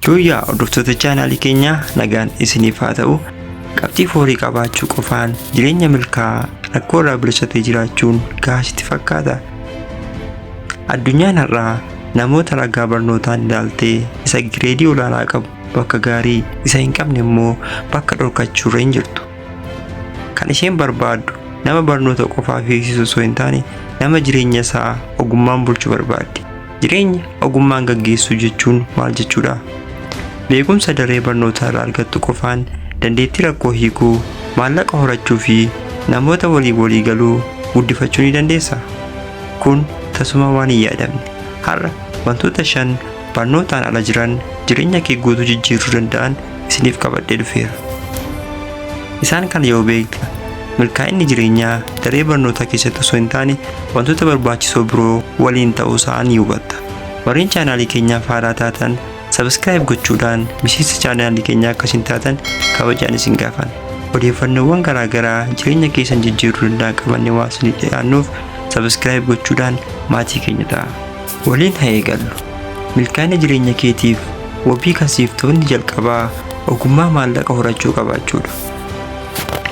Yooyyaa hordoftoota chaanaalii keenyaa, nagaan isiniif haa ta'u. Qabxii foorii qabaachuu qofaan jireenya milkaa'aa, rakkoo irraa bilisa ta'e jiraachuun gahaa sitti fakkaata? Addunyaan har'aa namoota ragaa barnootaan ilaaltee isa gireedii olaanaa qabu bakka gaarii, isa hin qabne immoo bakka dhorkachuurra hin jirtu. Kan isheen barbaaddu nama barnoota qofaa fiigsisu osoo hin taane, nama jireenya isaa ogummaan bulchu barbaaddi. Jireenya ogummaan gaggeessuu jechuun maal jechuudha? Beekumsa daree barnootaa irraa argattu qofaan dandeettii rakkoo hiikuu, maallaqa horachuu fi namoota waliin walii galuu guddifachuu ni dandeessa? Kun tasuma waan hin yaadamne. Har'a wantoota shan barnootaan ala jiran jireenya kee guutuu jijjiiruu danda'an isiniif qabadhee dhufeera. Isaan kana yoo beekte, milkaa'inni jireenyaa daree barnootaa keessatti osoo hin taane wantoota barbaachisoo biroo waliin ta'uu isaa ni hubatta. Warreen chaanaalii keenyaaf haaraa taatan, subscribe gochuudhaan miseensa chaanaalii keenyaa akka isin taatan kabajaan isin gaafan. Odeeffannoowwan garaagaraa jireenya keessan jijjiiruu danda'an qabannee waan isinii dhiyaannuuf, subscribe gochuudhaan maatii keenya ta'a. Waliin haa eegallu. Milkaa'ina jireenya keetiif wabii kan siif ta'u inni jalqabaa ogummaa maallaqa horachuu qabaachuudha.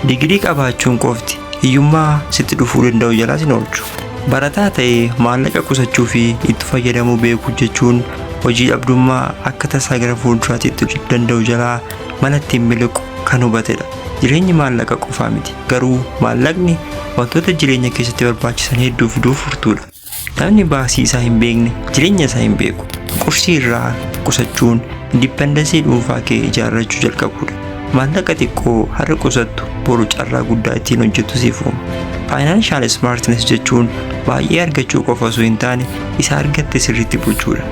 Digirii qabaachuun qofti hiyyummaa sitti dhufuu danda'u jalaa sin oolchu. Barataa ta'ee maallaqa qusachuu fi itti fayyadamuu beekuu jechuun hojii dhabdummaa akka tasaa gara fuulduraatti itti danda'u jalaa mala ittiin miliqu kan hubatedha. Jireenyi maallaqa qofaa miti. Garuu maallaqni wantoota jireenya keessatti barbaachisan hedduu fiduuf furtuudha. Namni baasii isaa hin beekne jireenya isaa hin beeku. Qursii irraa qusachuun independence dhuunfaa kee ijaarrachuu jalqabuudha. Maallaqa xiqqoo har'a qusattu boru carraa guddaa ittiin hojjettu siif uuma. Financial smartness jechuun baay'ee argachuu qofa osoo hin taane, isa argatte sirriitti bulchuudha.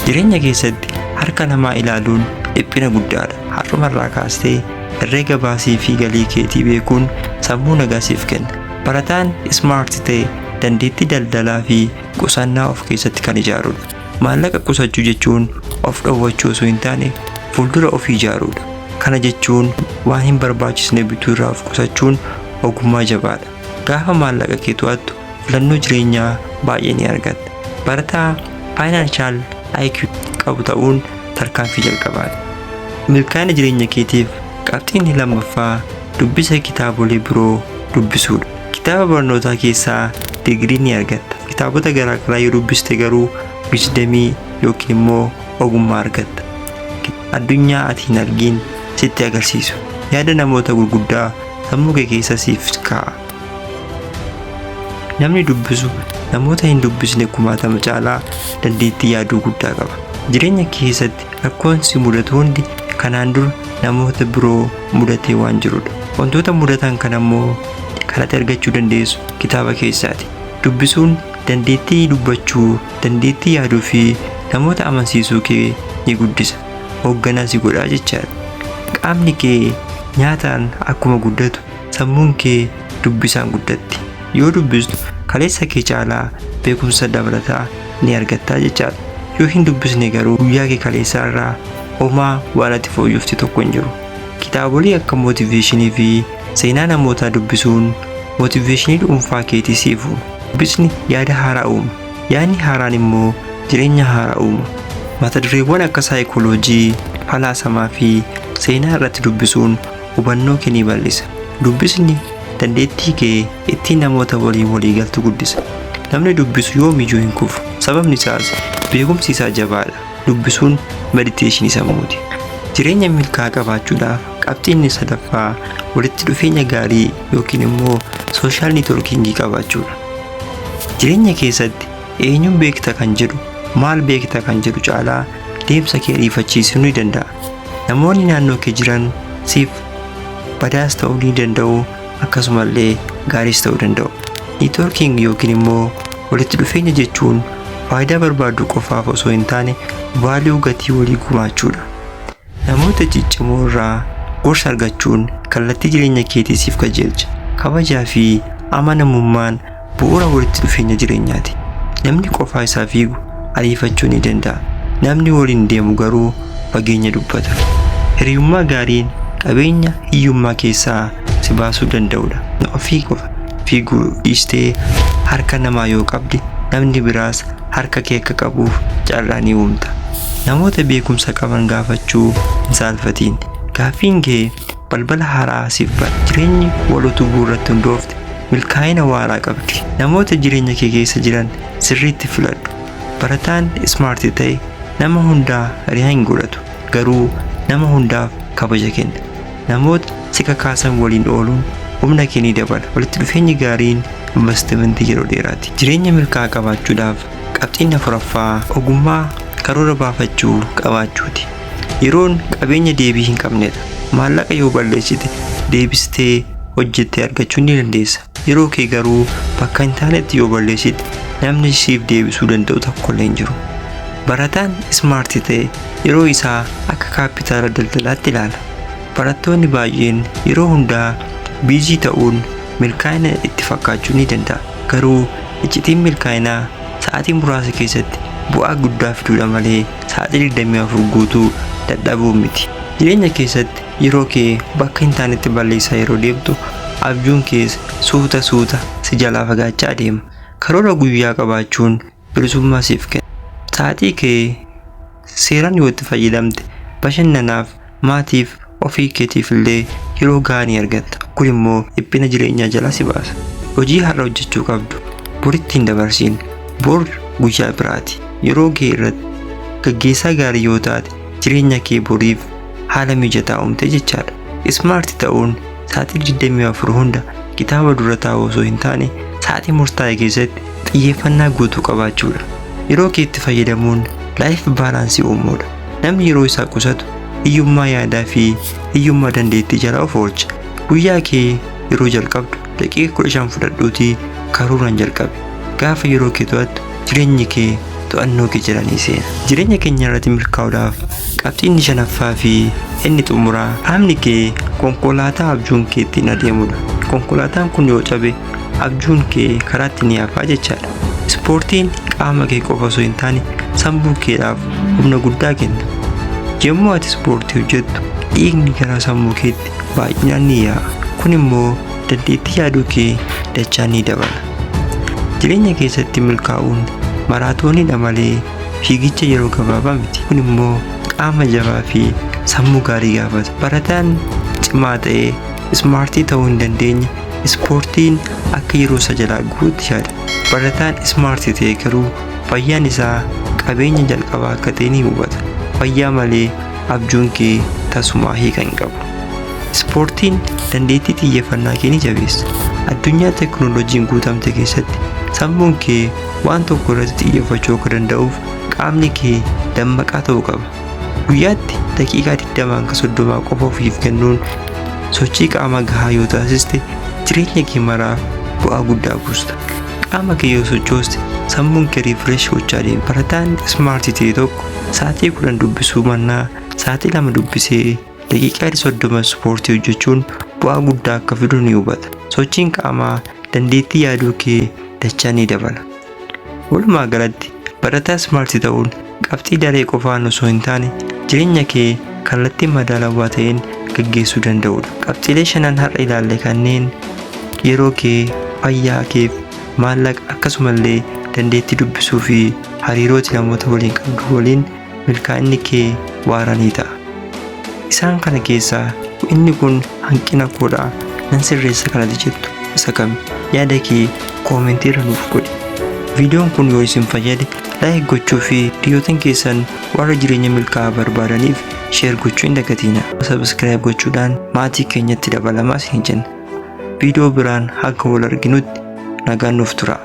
Jireenya keessatti harka namaa ilaaluun dhiphina guddaadha. Har'umarraa kaastee herreega baasii fi galii keetii beekuun sammuu nagaa siif kenna. Barataan smart ta'e dandeettii daldalaa fi qusannaa of keessatti kan ijaarudha. Maallaqa qusachuu jechuun of dhowwachuu osoo hin taane, fuuldura ofii ijaaruudha. Kana jechuun waan hin barbaachisne bituu irraa of qusachuun ogummaa jabaadha. Gaafa maallaqa kee to'attu filannoo jireenyaa baay'ee ni argatta. Barataa financial IQ qabu ta'uun tarkaanfii jalqabaadha. Milkaa'ina jireenya keetiif qabxiin lammaffaa dubbisa kitaabolee biroo dubbisuudha. Kitaaba barnootaa keessaa digirii ni argatta. Kitaabota garaagaraa yoo dubbiste garuu wisdomii yookiin immoo ogummaa argatta. Addunyaa ati hin argin sitti agarsiisu. Yaada namoota gurguddaa sammuu kee keessa siif kaa'a. Namni dubbisu namoota hin dubbisne kumaatama caalaa dandeettii yaaduu guddaa qaba. Jireenya keessatti rakkoon si mudatu hundi kanaan dura namoota biroo mudatee waan jirudha. Wantoota mudatan kana immoo kan ati argachuu dandeessu kitaaba keessaati. Dubbisuun dandeettii dubbachuu, dandeettii yaaduu fi namoota amansiisuu kee ni guddisa. Hoogganaa si godhaa jechaadha. Qaamni kee nyaataan akkuma guddatu, sammuun kee dubbisaan guddatti. Yoo dubbistu kaleessa kee caalaa beekumsa dabalataa ni argattaa jechaadha. Yoo hin dubbisne garuu guyyaa kee kaleessaa irraa homaa waan ati fooyyofte tokko hin jiru. Kitaabolee akka motivationii fi seenaa namootaa dubbisuun motivationii dhuunfaa keetii siif uuma. Dubbisni yaada haaraa uuma. Yaadni haaraan immoo jireenya haaraa uuma. Mata dureewwan akka saayikooloojii, falaasamaa fi seenaa irratti dubbisuun hubannoo kee ni bal'isa. Dubbisni dandeettii kee ittiin namoota waliin walii galtu guddisa. Namni dubbisu yoomiyyuu hin kufu. Sababni isaas beekumsi isaa jabaadha. Dubbisuun meditationii sammuuti. Jireenya milkaa'aa qabaachuudhaaf qabxiin sadaffaa walitti dhufeenya gaarii yookiin immoo social networkingii qabaachuudha. Jireenya keessatti eenyuun beekta kan jedhu, maal beekta kan jedhu caalaa deemsa kee ariifachiisuu ni danda'a. Namoonni naannoo kee jiran siif badaas ta'uu ni danda'u, akkasumallee gaariis ta'uu danda'u. Networking yookiin immoo walitti dhufeenya jechuun faayidaa barbaaddu qofaaf osoo hin taane, value, gatii walii gumaachuudha. Namoota ciccimoo irraa gorsa argachuun kallattii jireenya keetii siif qajeelcha. Kabajaa fi amanamummaan bu'uura walitti dhufeenya jireenyaati. Namni qofaa isaa fiigu ariifachuu ni danda'a. Namni waliin deemu garuu fageenya dubbata. Hiriyummaa gaariin qabeenya hiyyummaa keessaa si baasuu danda'udha. Ofii qofa fiiguu dhiistee harka namaa yoo qabde, namni biraas harka kee akka qabuuf carraa ni uumta. Namoota beekumsa qaban gaafachuu hin saalfatiin. Gaaffiin kee balbala haaraa siif bana. Jireenyi wal utubuu irratti hundoofte milkaa'ina waaraa qabdi. Namoota jireenya kee keessa jiran sirriitti filadhu. Barataan smart ta'e nama hundaa hiriyaa hin godhatu, garuu nama hundaaf kabaja kenna. Namoota si kakaasan waliin ooluun humna kee ni dabala. Walitti dhufeenyi gaariin investimentii yeroo dheeraati. Jireenya milkaa'aa qabaachuudhaaf qabxiin afuraffaa ogummaa karoora baafachuu qabaachuuti. Yeroon qabeenya deebii hin qabnedha. Maallaqa yoo balleessite deebistee hojjettee argachuu ni dandeessa. Yeroo kee garuu bakka hin taanetti yoo balleessite namni siif deebisuu danda'u tokkollee hin jiru. Barataan smart ta'e yeroo isaa akka kaapitaala daldalaatti ilaala. Barattoonni baay'een yeroo hundaa busy ta'uun milkaa'ina itti fakkaachuu ni danda'a. Garuu iccitiin milkaa'inaa sa'aatii muraasa keessatti bu'aa guddaa fiduudha malee sa'aatii 24 guutuu dadhabuu miti. Jireenya keessatti yeroo kee bakka hin taanetti balleessaa yeroo deemtu abjuun kees suuta suuta si jalaa fagaachaa adeema. Karoora guyyaa qabaachuun bilisummaa siif kenna. Sa'aatii kee seeraan yoo itti fayyadamte bashannanaaf, maatiif, ofii keetiif illee yeroo gahaa ni argatta. Kun immoo dhiphina jireenyaa jalaa si baasa. Hojii har'a hojjechuu qabdu boritti hin dabarsiin. Bor guyyaa biraati. Yeroo kee irratti gaggeessaa gaarii yoo taate jireenya kee boriif haala mijataa uumte jechaadha. Smart ta'uun sa'aatii 24 hunda kitaaba dura taa'uu osoo hin taane sa'aatii murtaa'e keessatti xiyyeeffannaa guutuu qabaachuudha. Yeroo keetti fayyadamuun life balance uumuudha. Namni yeroo isaa qusatu hiyyummaa yaadaa fi hiyyummaa dandeettii jalaa of oolcha. Guyyaa kee yeroo jalqabdu daqiiqa 15 fudhadhuutii karooraan jalqabi. Gaafa yeroo kee to'attu jireenyi kee to'annoo kee jala ni seena. Jireenya keenya irratti milkaa'uudhaaf qabxiin inni shanaffaa fi inni xumuraa qaamni kee konkolaataa abjuun kee ittiin adeemudha. Konkolaataan kun yoo cabe abjuun kee karaatti ni hafaa jechaadha. Ispoortiin qaama kee qofa osoo hin taane sammuu keedhaaf humna guddaa kenna. Yommuu ati ispoortii hojjettu dhiigni gara sammuu keetti baay'inaan ni yaa'a. Kun immoo dandeettii yaaduu kee dachaa ni dabala. Jireenya keessatti milkaa'uun maraatooniidha malee fiigicha yeroo gabaabaa miti. Kun immoo qaama jabaa fi sammuu gaarii gaafata. Barataan cimaa ta'ee smart ta'uu hin dandeenye ispoortiin akka yeroo isa jalaa guutti yaada. Barataan smart ta'e garuu fayyaan isaa qabeenya jalqabaa akka ta'e ni hubata. Fayyaa malee abjuun kee tasumaa hiika hin qabu. Ispoortiin dandeettii xiyyeeffannaa kee ni jabeessa. Addunyaa teekinooloojiin guutamte keessatti sammuun kee waan tokko irratti xiyyeeffachuu akka danda'uuf qaamni kee dammaqaa ta'uu qaba. Guyyaatti daqiiqaa 20 hanga 30 qofa ofiif kennuun sochii qaamaa gahaa yoo taasiste jireenya kee maraaf bu'aa guddaa buusta. Qaama kee yoo sochooste sammuun kee refresh gochaa deema. Barataan smart ta'e tokko sa'aatii 10 dubbisuu mannaa sa'aatii 2 dubbisee daqiiqaa 30 ispoortii hojjechuun bu'aa guddaa akka fidu ni hubata. Sochiin qaamaa dandeettii yaaduu kee dachaa ni dabala. Walumaa galatti barataa smart ta'uun qabxii daree qofaan osoo hin taane jireenya kee kallattii madaalawaa ta'een gaggeessuu danda'udha. Qabxiilee shanan har'a ilaalle kanneen yeroo kee, fayyaa keef, maallaqa akkasumallee dandeettii dubbisuu fi hariirooti namoota waliin qabdu waliin milkaa'inni kee waaraa ni ta'a. Isaan kana keessaa inni kun hanqina koodha nan sirreessa kanatti jettu isa kami? Yaada kee comment irra nuuf godhi. Viidiyoon kun yoo isin fayyade like gochuu fi hiriyoottan keessan warra jireenya milkaa'aa barbaadaniif share gochuu hin dagatina. Subscribe gochuudhaan maatii keenyatti dabalamaa isin jenna. Viidiyoo biraan hanga wal arginutti nagaan nuuf tura.